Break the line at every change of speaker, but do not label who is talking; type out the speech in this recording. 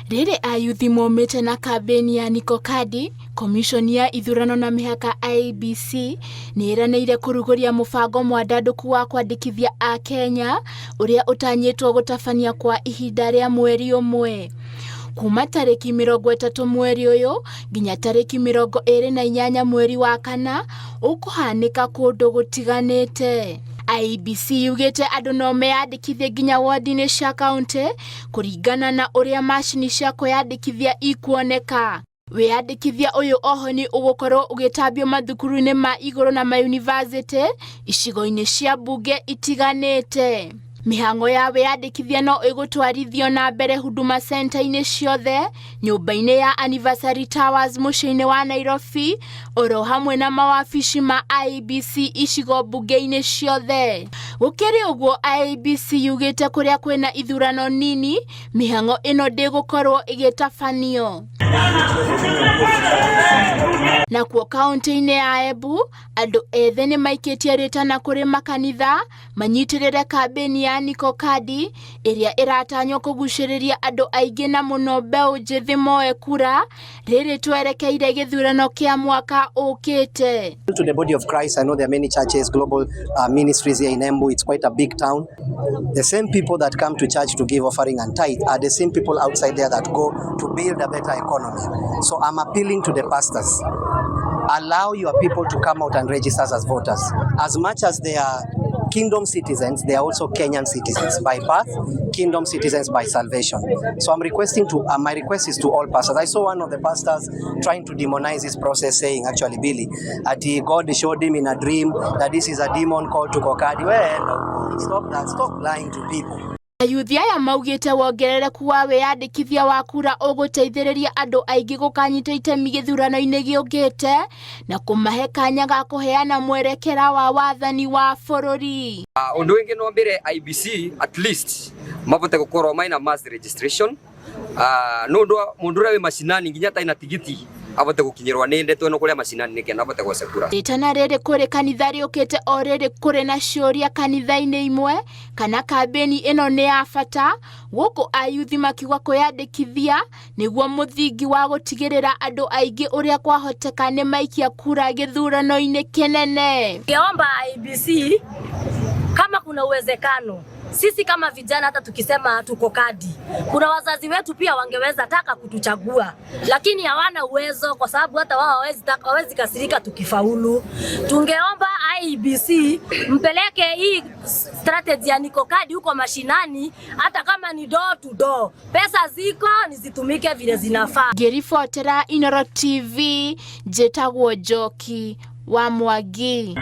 Rĩrĩ ayuthi momĩte na kambĩini ya Niko Kadi, Komishoni ya ithurano na mĩhaka IEBC nĩ ĩranĩire kũrugũria mũbango mwandandũku wa kwandĩkithia Akenya ũrĩa ũtanyĩtwo gũtabania kwa ihinda rĩa mweri ũmwe. Kuma tarĩki 30 mweri ũyũ nginya tarĩki 28 mweri wa kana ũkũhanĩka kũndũ gũtiganĩte. IEBC yugĩte andũ no meyandĩkithie nginya wondi-inĩ cia kaũntĩ kũringana na ũrĩa macini cia kwĩyandĩkithia ikuoneka. Wĩyandĩkithia ũyũ oho nĩ ũgũkorwo ũgĩtambio mathukuru-inĩ ma igũrũ na mayunivasĩtĩ icigo-inĩ cia mbunge itiganĩte. Mĩhang'o ya wĩyandĩkithia no ĩgũtwarithio na mbere Huduma Center-inĩ ciothe, nyũmba-inĩ ya Anniversary Towers mũciĩ-inĩ wa Nairobi, oro hamwe na mawabici ma IEBC icigo mbunge-inĩ ciothe. Gũkĩrĩ ũguo IEBC yugĩte kũrĩa kwĩna ithurano nini, mĩhang'o ĩno ndĩgũkorwo ĩgĩtabanio. Nakuo kaũntĩ-inĩ ya Embu, andũ ethĩ nĩ maikĩtie rĩtana kũrĩ makanitha manyitĩrĩre kambĩini ya Niko Kadi ĩrĩa ĩratanywo kũgucĩrĩria andũ aingĩ na mũno mbeũ njĩthĩ moe kura rĩrĩ twerekeire gĩthurano kĩa mwaka ũkĩte.
To the body of Christ, I know there are many churches, global ministries here in Embu. It's quite a big town. The same people that come to church to give offering and tithe are the same people outside there that go to build a better economy. So I'm appealing to the pastors. Allow your people to come out and register as voters. As much as they are kingdom citizens, they are also Kenyan citizens by birth, kingdom citizens by salvation. So I'm requesting to, my request is to all pastors. I saw one of the pastors trying to demonize this process, saying, actually, Billy, that God showed him in a dream that this is a demon called Tuko Kadi. Well, stop that. Stop lying to people.
Ayuthi aya maugĩte wongerereku wa wĩyandĩkithia wa kura ũgũteithĩrĩria andũ aingĩ gũkanyita itemi gĩthurano-inĩ gĩũkĩte na kũmahe kanya ga kũheana mwerekera wa wathani wa bũrũri.
Undu wingi no mbere IEBC at least mabote gukorwo maina mass registration nundu mundu uria wi macinani nginya taina tigiti abote gukinyirwa ni ndeto ino kuria macinani nikenda abote gwaca kura.
Rĩtana rĩrĩ kũrĩ kanitha rĩũkĩte o rĩrĩ kũrĩ na ciũria kanitha-inĩ imwe kana kambĩni ĩno nĩ ya bata gũkũ ayuthi makiuga kwĩyandĩkithia nĩguo mũthingi wa gũtigĩrĩra andũ aingĩ ũrĩa kwahoteka nĩ maikia kura gĩthurano-inĩ kĩnene.
Ningeomba IEBC kama kuna uwezekano sisi kama vijana hata tukisema tuko kadi, kuna wazazi wetu pia wangeweza taka kutuchagua, lakini hawana uwezo kwa sababu hata wao hawawezi taka, hawawezi kasirika tukifaulu. Tungeomba IEBC mpeleke hii strategy ya Niko Kadi huko mashinani, hata kama ni door to door. Pesa ziko ni zitumike vile zinafaa.
Ngĩribotera Inooro TV njĩtagwo Njoki wa Mwangi.